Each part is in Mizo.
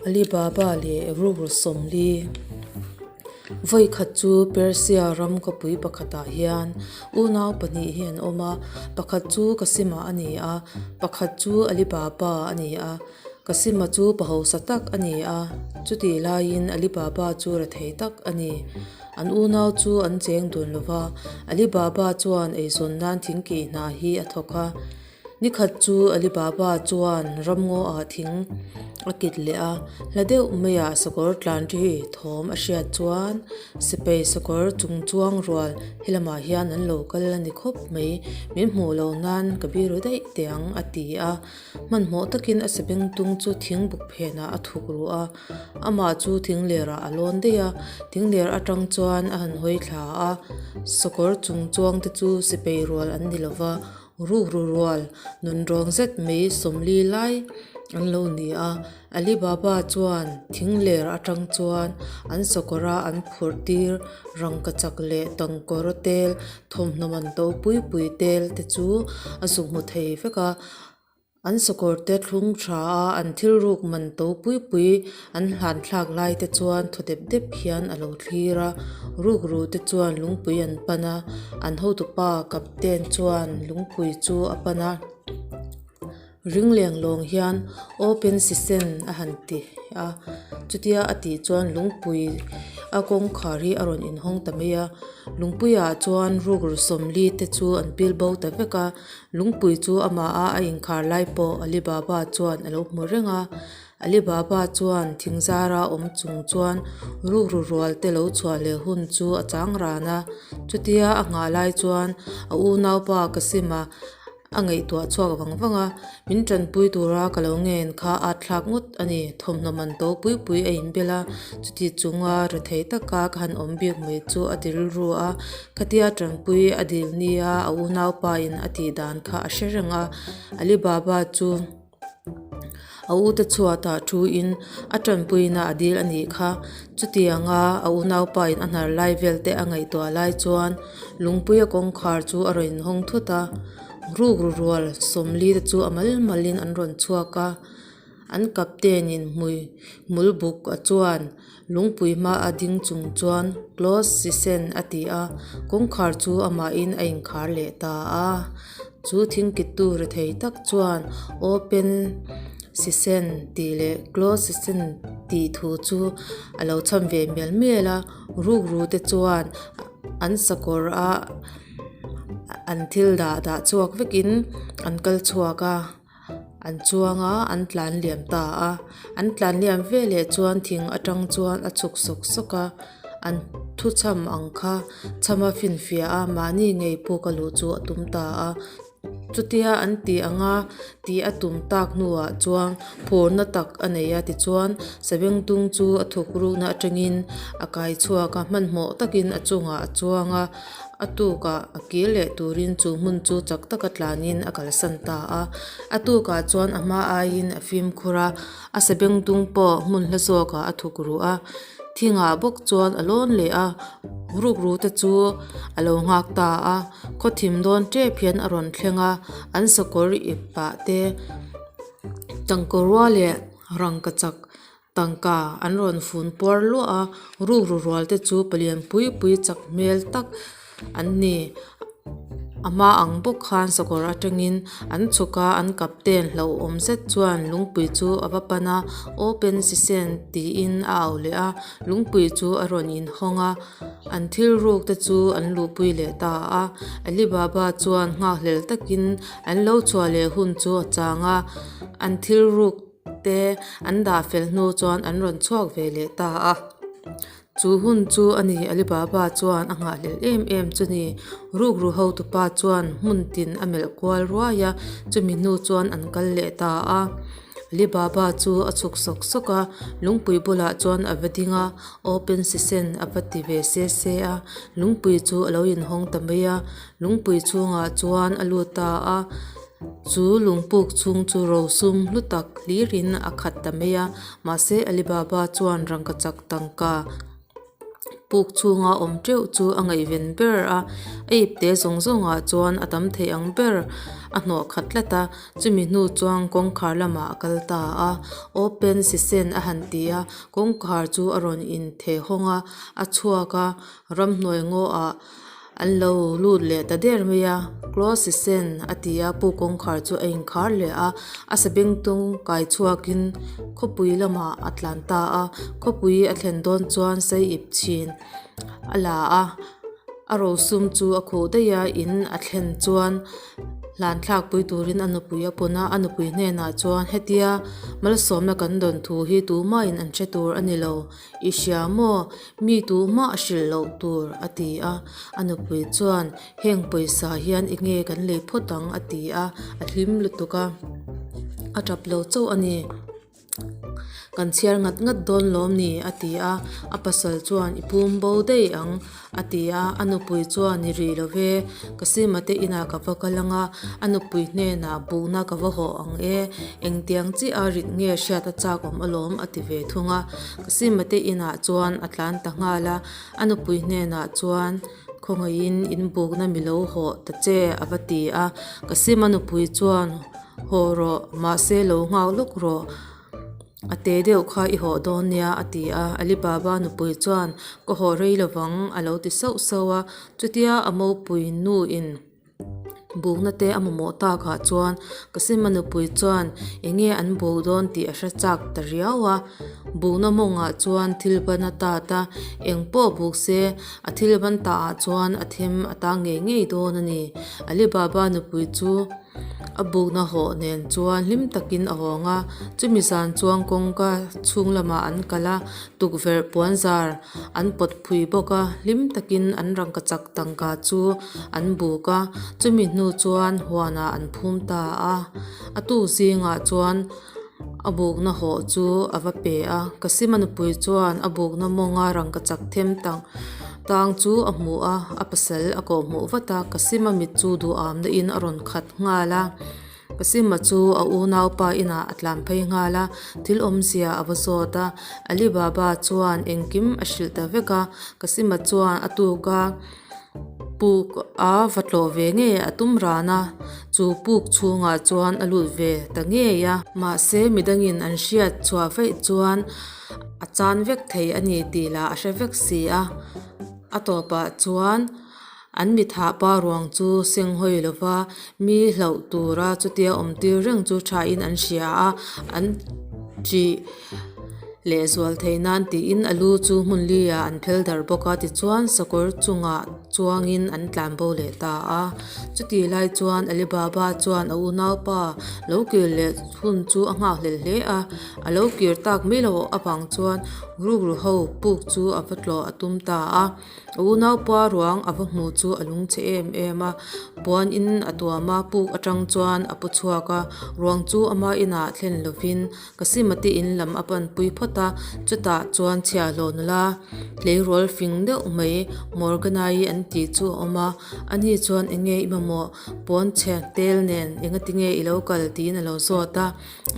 Alibaba leh Rukru 40. Vawi khat chu Persia ram khawpui pakhatah hian unau pahnih hi an awm a, pakhat chu Kasima a ni a, pakhat chu Alibaba a ni a. Kasima chu pahausa tak a ni a, chutih laiin Alibaba chu rethei tak a ni. An unau chu an cheng dun lo va, Alibaba chuan eizawn nan thingkih hna hi a thawk a. Nikhat chu Alibaba chuan ramngaw ah thing a kit leh a, hla deuh maiah sakawr tlan ri thawm a hriat chuan sipai sakawr chung chuang rual helamah hian an lo kal a ni khawp mai, min hmuh loh nan ka biru daih teh ang a ti a. Hmanhmawh takin a sabengtung chu thing buk phenah a thuk ruh a, amah chu thing lerah a lawn daih a, thing ler atang chuan a han hawi thla a, sakawr chung chuang te chu sipai rual an ni lova. Rukru rual nunrawng zet mai 40 lai an lo ni a, Alibaba chuan thing ler atang chuan an sakawra an phurh tir rangkachak leh tangkawr tel thawmhnaw man to pui pui tel te chu a zuk hmu thei vek a. An sakawr te thlung tha a, an thil ruk man to pui pui an hlan thlak lai te chuan thaw dep dep hian a lo thlir a, rukru te chuan lungpui an pan a, an hotupa captain chuan lungpui chu a pan a, ring leng lawng hian open sisen a han ti a, chutia a tih chuan lungpui a kawngkhar hi a rawn inhawng ta mai a, lungpuiah chuan rukru 40 te chu an pil bo ta vek a. Lungpui chu amah a a inkhar lai pawh Alibaba chuan a lo hmu reng a, Alibaba chuan thing zara awm chung chuan rukru rual te lo chhuah leh hun chu a chang ran a, chutia a nghah lai chuan a unaupa Kasima a ngaihtuah chhuak vang vang a, min tanpui tura ka lo ngen kha a thlak ngawt a ni, thawmhnaw man to pui pui a inbel a, chuti chunga rethei taka ka han awm bik mai chu a ti rilru a. Khatia tanpui a dil nia a unaupa in a tih dan kha a hre reng a, Alibaba chu a ute chhuatah thu in a tanpuina a dil a nih kha. Chutianga a unaupa in a hnar lai vel te a ngaihtuah lai chuan lungpuia kawngkhar chu a rawn inhawng thut a, rukru rual 40 te chu a mal malin an rawn chhuak a, an captain in hmui hmul buk a chuan Lungpui hma a ding chung chuan close sisen a ti a, kawngkhar chu amahin a inkhar leh ta a. Chu thingkittu rethei tak chuan open sisen tih leh close sisen tih thu chu a lo chham ve mial mial a, rukru te chuan an sakawr a an thil dah dah chhuak vekin an kal chhuak a. An chuang a, an tlan liam ta a. An tlan liam veleh chuan thing atang chuan a chhuk sawk sawk a, an thu chham ang kha chhama finfiah a mahni ngei puk a luh chu a tum ta a. Chutia an tih anga tih a tum tak hnuah chuan phurna tak a nei a tichuan sabengtung chu a thuk rukna atangin a kai chhuak a, hmanhmawh takin a chungah a chuang a. A tukah a kir leh turin chu hmun chu chak taka tlanin a kalsan ta a. A tukah chuan a hma aiin a fimkhur a, a sabengtung pawh hmun hla zawkah a thuk ruh a. Thingah bawk chuan a lawn leh a, rukru te chu a lo nghak ta a. Khawthim dawn tep hian a rawn thleng a, an sakawr ip pah te tangkawrua leh rangkachak Tangka an rawn fun puar luah a, rukru rual te chu palian pui pui chak hmel tak an ni. A hma ang bawk khan sakawr atangin an chhuk a, an captain hlauhawm zet chuan lungpui chu a va pan a, Open sisen tiin a au leh a, lungpui chu a rawn inhawng a, an thil ruk te chu an luhpui leh ta a. Alibaba chuan nghakhlel takin an lo chhuah leh hun chu a chang a, an thil ruk te an dah fel hnu chuan an rawn chhuak ve leh ta a. Chu hun chu a ni Alibaba chuan a nghahhlelh em em chu ni. Rukru hotupa chuan hmun tin a melh kual ruai a, chumi hnu chuan an kal leh ta a. Alibaba chu a chhuk sawk sawk a, lungpui bulah chuan a va ding a, open sisen a va ti ve se se a. Lungpui chu a lo inhawng ta mai a, lungpui chhungah chuan a lut ta a. Chu lungpuk chhung chu rosum hlu tak hlirin a khat ta mai a, mahse Alibaba chuan rangkachak tangka Puk chhunga awm teuh chu a ngaihven ber a, a ipte zawng zawngah chuan a tam thei ang ber a hnawh khat tlat a, chumi hnu chuan kawngkhar lamah a kal ta a, open sisen a han ti a, kawngkhar chu a rawn intheh hawng a, a chhuak a, ramhnuai ngaw ah an lo lut leh ta der mai a, close sisen a ti a, puk kawngkhar chu a inkhar leh a, a sabengtung kai chhuakin khawpui lamah a tlan ta a, khawpui a thlen dawn chuan saiip chhin a la a, a rosum chu a khuh daih a, in a thlen chuan hlan thlak pui turin a nupui a pun a, a nupui hnenah chuan hetia malsawmna kan dawn thu hi tumahin an hre tur a ni lo. I hria maw? Mi tumah a hrilh loh tur, a ti a. A nupui chuan, Heng pawisa hian i nge kan lei phawt ang, a ti a. A hlim lutuk a, a tap lo chauh a ni. Kan chhiar ngat ngat dawn lawm ni, a ti a. A pasal chuan, I pum bo daih ang, a ti a. A nupui chuan, Ni rih lo ve, ka sima te inah ka va kal ang a, a nupui hnenah buhna ka va hawh ang e, engtiang chiah a rit nge hriat a chak awm alawm a ti ve thung a. Ka sima te inah chuan a tlan ta nghal a, a nupui hnenah chuan khawngaihin in bukna mi lo hawh ta che a va ti a. Ka sima nupui chuan haw rawh mahse lo nghak lawk rawh. A te deuh kha i hawh dawn nia a ti a, Alibaba nupui chuan ka hawh rei lovang a lo ti sauh sauh a, chutia a mopui nu in bukna te a mamawh takah chuan Kasima nupui chuan eng nge an buk dawn tih a hre chak ta riau a, bukna mawngah chuan thil ban a tat a, eng pawh buk se a thil ban tah ah chuan a them a tang ngei ngei dawn a ni, Alibaba nupui chu. A bukna hawh nen chuan hlim takin a hawng a, chumi zan chuan kawngka chhung lamah an kal a, tukverh puanzar an pawt phui bawk a, hlim takin an rangkachak tangka chu an buk a, chumi hnu chuan huanah an phum ta a, a tuk zingah chuan a bukna hawh chu a va pe a, Kasima nupui chuan a bukna mawnga rangkachak them tang tang chu a hmu a, a pasal a kawh hmuh vat a, Kasima mit chu duhamna in a rawn khat nghal a, Kasima chu a unaupa inah a tlan phei nghal a, thil awmzia a va zawt a, Ali Baba chuan engkim a hrilh ta vek a, Kasima chuan a tuk a. Puk a va tlawh ve ngei a tum ran a, chu puk chhungah chuan a lut ve ta ngei a. Mahse midangin an hriat chhuah vaih chuan a chan vek thei a ni tih lah a hre vek si a. A tawpah chuan an mithah pa ruang chu seng hawi lova mi hlauh tura chutia awm tir reng chu thain an hria a, an ṭih. Lehzual thei nan tiin a lu chu hmun li ah an phel darh bawk a, tichuan sakawr chungah chuangin an tlan bo leh ta a. Chutih lai chuan Alibaba chuan a unaupa lo kir leh hun chu a nghakhlel hle a, a lo kir tak mai loh avang chuan rukru ho puk chu a va tlawh a tum ta a. A unaupa ruang a va hmu chu a lungchhe em em a, puan in a tuam a, puk atang chuan a pu chhuak a, ruang chu ama inah thlen lovin Kasimati in lam a panpui phawt a, chutah chuan chhiahhlawh nula tleirawl fing deuh mai Morgana-i an tih chu a awm a, ani chuan eng nge i mamawh pawn chhe tel nen engati nge i lo kal tiin a lo zawt a,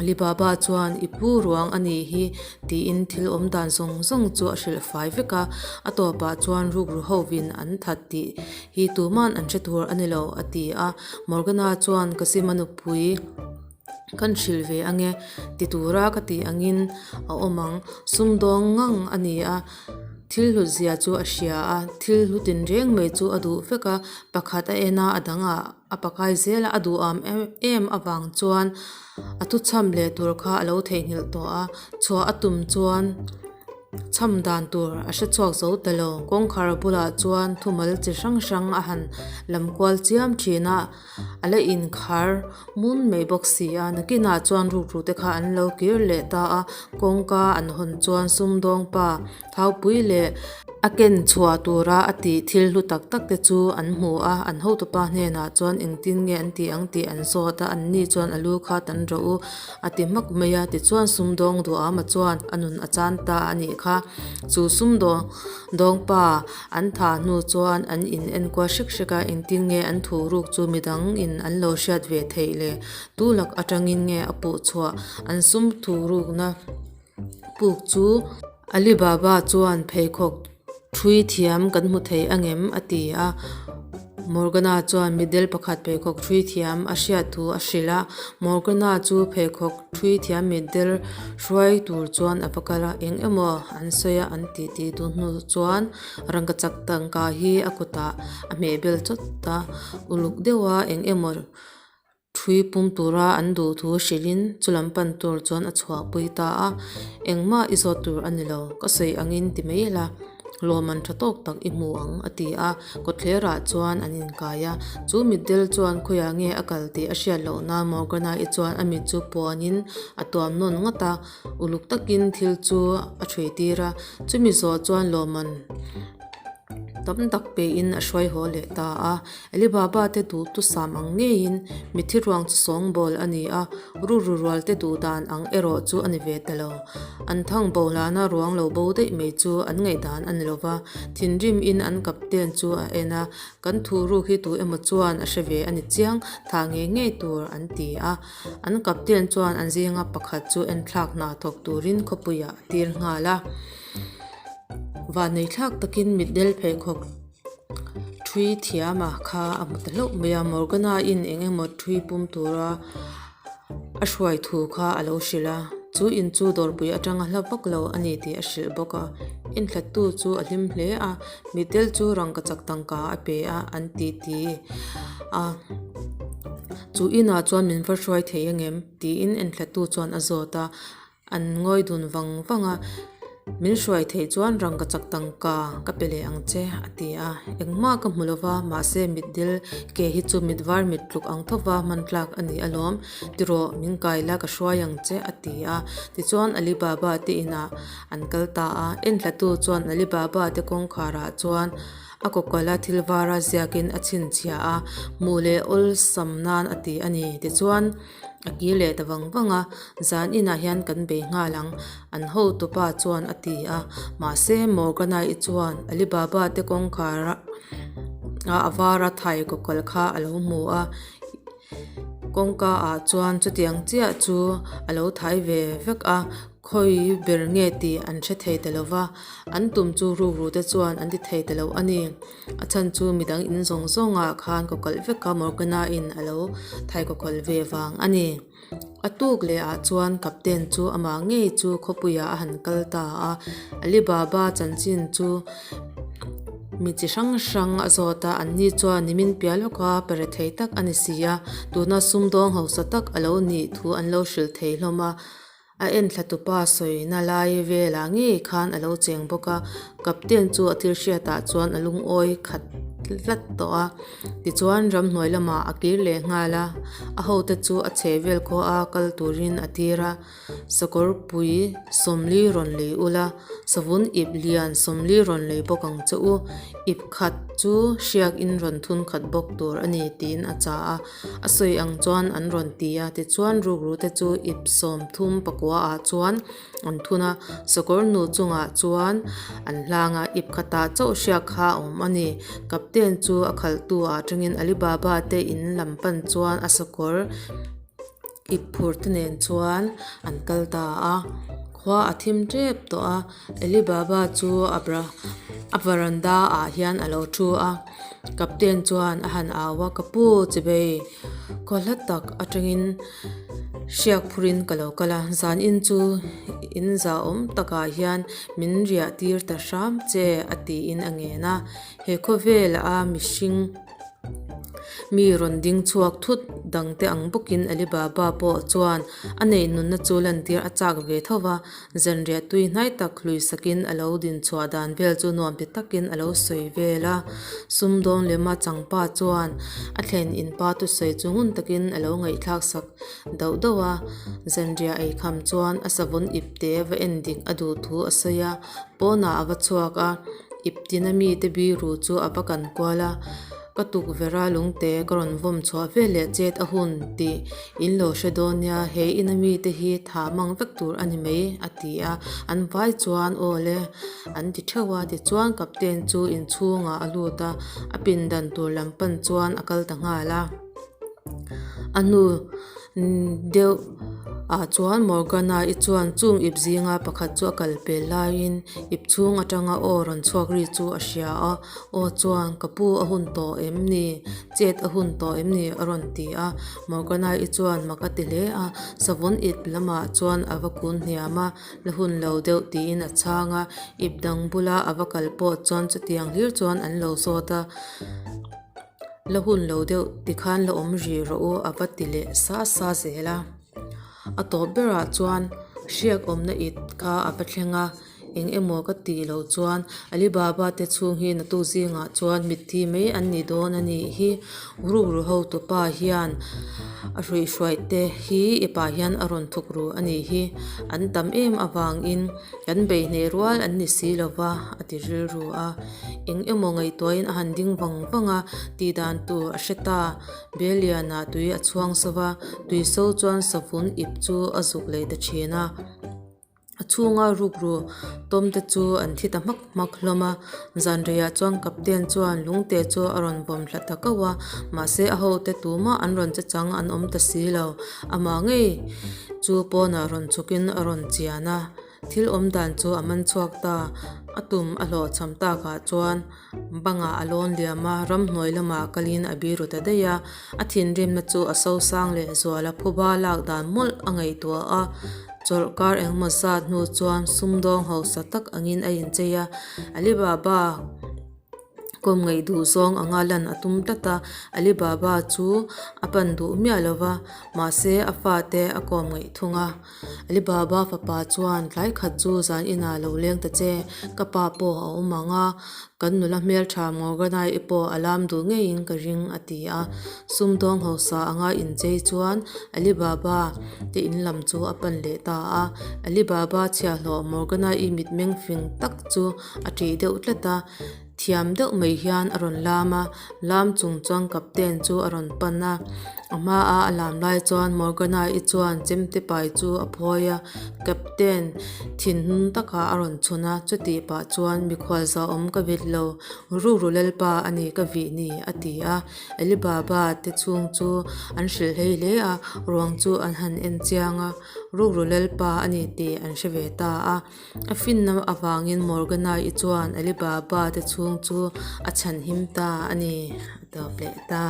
Alibaba chuan i pu ruang a nih hi tiin thil awm dan zawng zawng chu a hrilh fai vek a, a tawpah chuan rukru hovin an that tih hi tuman an hre tur a ni lo a ti a, Morgana chuan Kasima nupui. Kan hrilh ve ange ti tura ka tih angin a awm ang. Sumdawng ngang a ni a, thil hlut zia chu a hria a, thil hlu tinreng mai chu a duh vek a, pakhat a en a, a dangah a pakai zel a, a duham em em avang chuan a thuchham leh tur kha a lo theihnghilh tawh a, chhuah a tum chuan chham dan tur a hre chhuak zo ta lo. Kawngkhar bulah chuan thumal chi hrang hrang a han lam kual chiam thin a. A la inkhar mun mai bawk si a, nakinah chuan rukru te kha an lo kir leh ta a, kawngka an hawn chuan sumdawng pa thaupui leh a ken chhuah tura a tih thil hlu tak tak te chu an hmu a, an hotupa hnenah chuan engtin nge an tih ang tih an zawt a, anni chuan a lu kha tan rawh u a ti hmak mai a, tichuan sumdawng duhama chuan a nun a chan ta a nih kha, chu sumdawng dawng pa An thah hnu chuan an in enkual hrek hrek a, engtin nge an thu ruk chu midang in an lo hriat ve theih le? Tu lak atangin nge a puh chhuah? An sum thu rukna puk chu Alibaba chuan pheikhawk Ṭhui thiam kan hmu thei angem? a ti a. Morgana chuan mitdel pakhat pheikhawk ṭhui thiam a hriat thu a hrilh a. Morgana chu pheikhawk ṭhui thiam mitdel hruai tur chuan a va kal a, eng emaw an sawi a an tih tih duh hnu chuan rangkachak tangka hi a kutah a hmehbel chawt a, uluk deuha eng emaw Thui pum tura an duh thu hrilhin chulam pan tur chuan a chhuahpui ta a, Engmah i zawt tur a ni lo, ka sawi angin ti mai la, lawmman tha tawk tak i hmu ang a ti a, kawtthlerah chuan an inkai a, chu mitdel chuan khawiah nge a kal tih a hriat loh nan Morgana-i chuan a mit chu puanin a tuam nawn ngawt a, uluk takin thil chu a thui tir a, chumi zawh chuan lawmman tam tak pein a hruai haw leh ta a. Alibaba te duh tusam ang ngeiin mithi ruang chu sawngbawl a ni a, ruru rual te duh dan ang erawh chu a ni ve ta lo. An thang bo hlana ruang lo bo daih mai chu an ngaihdan a ni lo va, thinrim in an kapten chu a en a, kan thu ruk hi tu emaw chuan a hre ve a ni chiang, thah ngei ngei tur an ti a. An kapten chuan an zinga pakhat chu enthlak hna thawk turin khawpuiah a tir nghal a. Vanneithlak takin mitdel pheikhawk Thui thiama kha a hmu ta hlauh mai a, Morgana in eng emaw thui pum tura a hruai thu kha a lo hrilh a, chu in chu dawrpui atanga hla vak lo a ni tih a hrilh bawk a, inthlattu chu a hlim hle a, mitdel chu rangkachak tangka a pe a an ti ti a, chu inah chuan min va hruai thei angem tiin inthlattu chuan a zawt a. An ngawi dun vang vang a, Min hruai theih chuan rangkachak tangka ka pe leh ang che, a ti a. Engmah ka hmu lova, mahse mitdil ke hi chu mit var mit tluk ang thova hman tlak a ni alawm. Tirawh, min kai la ka hruai ang che, a ti a. Tichuan Ali Baba te inah an kal ta a. Enthlatu chuan Ali Baba te kawngkharah chuan a kawkala thil vara ziakin a chhinchhiah a, hmuh leh awlsam nan a ti a ni. Tichuan. A kir leh ta vang vang a, zan inah hian kan bei nghal ang, an hotupa chuan a ti a. Mahse, Morgana-i chuan Alibaba te kawngkhar a a vara thai kawkal kha a lo hmu a, kawngka ah chuan chutiang chiah chu a lo thai ve vek a, khawi ber nge tih an hre thei ta lo va, an tum chu rukru te chuan an ti thei ta lo a ni. A chhan chu midang in zawng zawngah khan kawkalh vek a Morgana-in a lo thai kawkalh ve vang a ni. A tuk leh ah chuan Captain chu amah ngei chu khawpuiah a han kal ta a, Alibaba chanchin chu mi chi hrang hrang a zawt a, anni chuan nimin piah lawka pere thei tak a ni si a, tuna sumdawng hausa tak a lo nih thu an lo hrilh thei hlawm a. A enthla tupa sawina lai velah ngei khan a lo cheng bawk a, Captain chu a thil hriatah chuan a lungawi khat tlat tawh a. Tichuan ramhnuai lamah a kir leh nghal a, a hote chu a chheh vel khua a kal turin a tir a, Sakawrpui sawmli rawn lei ula, savun ip lian sawmli rawn lei bawk ang che u, ip khat chu hriak in rawn thun khat bawk tur a ni tiin a chah a. A sawi ang chuan an rawn ti a, tichuan rukru te chu ip 30 pakua ah chuan an thun a, sakawr nu chungah chuan an hlang a, ip khatah chauh hriak kha a awm a ni. Captain chu a khalhtu ah tangin Alibaba te in lam pan chuan a sakawr ip phur te nen chuan an kal ta a, khua a thim tep tawh a, Alibaba chu a varanda ah hian a lo thu a. Captain chuan a han au a, Ka pu chibei, khaw hla tak atangin hriak phurin ka lo kal a, zanin chu in zahawm takah hian min riah tir ta hram che a tiin a ngen a. He khawvela mihring mi rawn ding chhuak thut dangte ang bawkin Alibaba pawh chuan a neih nunna chu lantir a chak ve tho va. Zanriah tui hnai tak hlui sakin a lo din chhuah dan vel chu nuam ti takin a lo sawi vel a. Sumdawn lema changpa chuan a thlen in pa thusawi chu ngun takin a lo ngaihthlak sak dauh dauh a. Zanriah ei kham chuan a savun ipte va en dik a duh thu a sawi a, pawnah a va chhuak a, ip tina mite biru chu a va kan kual a. Ka tukverh a lungte ka rawn vawm chhuah vel leh chet a hun tih in lo hre dawn nia, he ina mite hi tha mang vek tur a ni mai a ti a, an vai chuan aw le an ti theuh a, tichuan captain chu inchhungah a lut a, a pindan tur lam pan chuan a kal ta nghal a, a hnu. Deuh ah chuan Morgana i chuan chung ip zinga pakhat chu a kal pel laiin ip chhung atanga aw rawn chhuak ri chu a hria a, aw chuan ka pu a hun tawh em ni? Chet a hun tawh em ni? A rawn ti a, Morgana i chuan mak a ti hle a, savun ip lamah chuan a va kun hniam a, la hun lo deuh tiin a chhang a, ip dang bula a va kal pawh chuan chutiang hlir chuan an lo zawt a. La hun lo deuh tikhan la awm rih rawh u a va ti leh sa sa zel a. A tawp berah chuan hriak awmna it kha a va thleng a, eng emaw ka tih loh chuan Alibaba te chhung hi naktuk zingah chuan mitthi mai an ni dawn a nih hi. Rukru hotupa hian a hruihhruaih te hi ipah hian a rawn thuk ru a nih hi. An tam em avangin kan beihneh rual an ni si lova a ti rilru a. Eng emaw ngaihtuahin a han ding vang vang a, tih dan tur a hre ta. Beliana tui a chhuang so va, tui so chuan savun ip chu a zuk leh ta thin a. A chhunga rukru tawm te chu an thi ta hmak hmak hlawm a. Zanreiah chuan Captain chuan lungte chu a rawn vawm hla ta kauh a, mahse a hote tumah an rawn che chang an awm ta si lo. Amah ngei chu pawnah rawn chhukin a rawn chian a. Thil awm dan chu a man chhuak ta. A tum a hlawhchham takah chuan bangah a lawn liam a, ramhnuai lamah kalin a biru ta daih a. A thinrimna chu a sosang leh zual a, phuba lak dan mawlh a ngaihtuah a. Chawlhkar engemaw zat hnu chuan sumdawng hausa tak angin a inchei a, Alibaba kawm ngaih duh zawng anga lan a tum tlat a, Alibaba chu a pan duh miah lo va, mahse a fate a kawm ngaih thung a. Alibaba fapa chuan tlai khat chu zan inah lo leng ta che, ka pa pawh a awm ang a, kan nula hmeltha Morgana-i pawh a lam duh ngeiin ka ring a ti a. Sumdawng hausa anga inchei chuan Alibaba te in lam chu a pan leh ta a. Alibaba chhiahhlawh Morgana-i mitmeng fing tak chu a ṭih deuh tlat a. Thiam deuh mai hian a rawn lam a, lam chung chuan captain chu a rawn pan a, a hmaa a lam lai chuan Morgana-i chuan chemte pai chu a phawi a, captain thin hnung takah a rawn chhun a, chutih pah chuan mikhual zahawm ka vit lo, rukru lalpa a ni ka vih ni a ti a, Alibaba te chhung chu an hrilh hlei hle a, ruang chu an han en chiang a, rukru lalpa a ni tih an hre ve ta a. A finna avangin Morgana-i chuan Alibaba te chhung chu a chhanhim ta a ni, a tawp leh ta.